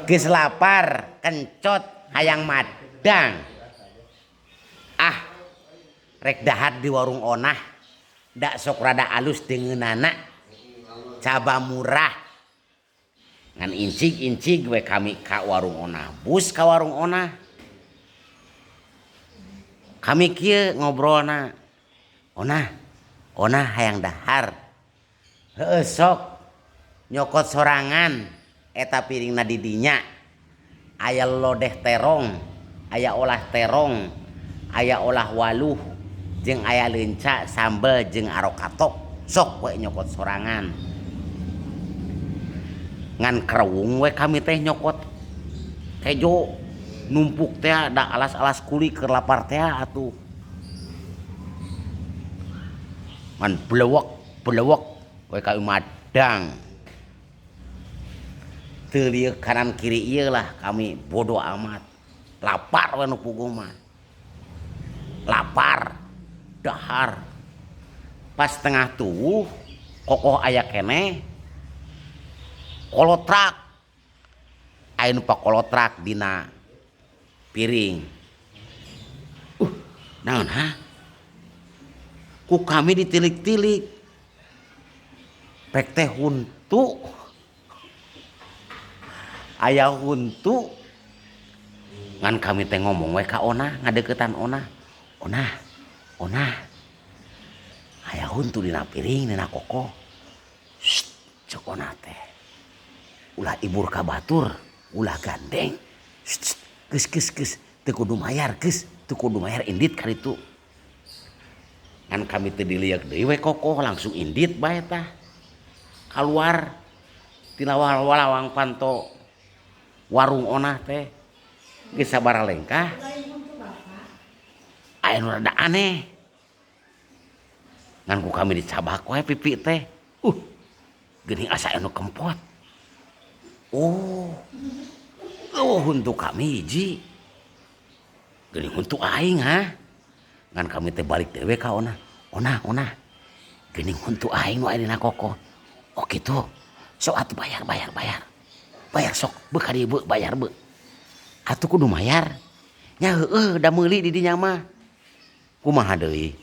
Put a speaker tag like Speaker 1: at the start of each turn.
Speaker 1: Geus lapar, kencot, hayang madang. Ah, rek dahar di warung onah, da sok rada alus deungeunana, caba murah. Ngan incig-incig we kami ka warung onah, bus ka warung onah. Kami kieu ngobrolna, onah, onah hayang dahar. Heueuh sok, nyokot sorangan eta piringna di dinya. Aya lodeh terong, aya olah terong, aya olah waluh, jeung aya leunca, sambel jeung arokatok. Sok we nyokot sorangan. Ngan kerewung we kami teh nyokot kejo numpuk teh da alas-alas kuli keur lapar teh atuh. Ngan blewek blewek we kami madang. Teu lieu kanan kiri ieu lah kami bodo amat. Lapar we nu puguh mah. Lapar, dahar. Pas tengah tuwuh kokoh aya keneh kolotrak. Aya nu pakolotrak dina piring. Naon hah? Ku kami ditilik-tilik. Pek teh huntu. Aya huntu. Ngan kami teh ngomong we ka onah, ngadeukeutan onah. Onah, onah. Aya huntu dina piring dina kokoh. Sst, cek onah teh. Ulah ibur ka batur, ulah gandeng. Sst, geus geus geus, teu kudu mayar geus, teu kudu mayar indit ka ditu. Ngan kami teu dilieuk deui we kokoh langsung indit bae tah. Kaluar tina lawang panto warung onah teh. Geus sabaraha lengkah aya nu rada aneh. Ngan ku kami dicabak we pipi teh. Geuning asa aya nu kempot. Oh, eueuh huntu kami hiji. Geuning huntu aing hah. Ngan kami teh balik deui we ka onah. Onah, onah. Geuning huntu aing nu aya dina kokoh. Oh kitu. Sok atuh bayar, bayar, bayar. Bayar sok, beuh ka dieu beuh, bayar beuh. Atuh kudu mayar. Nya heueuh da meuli di dinya mah. Kumaha deui?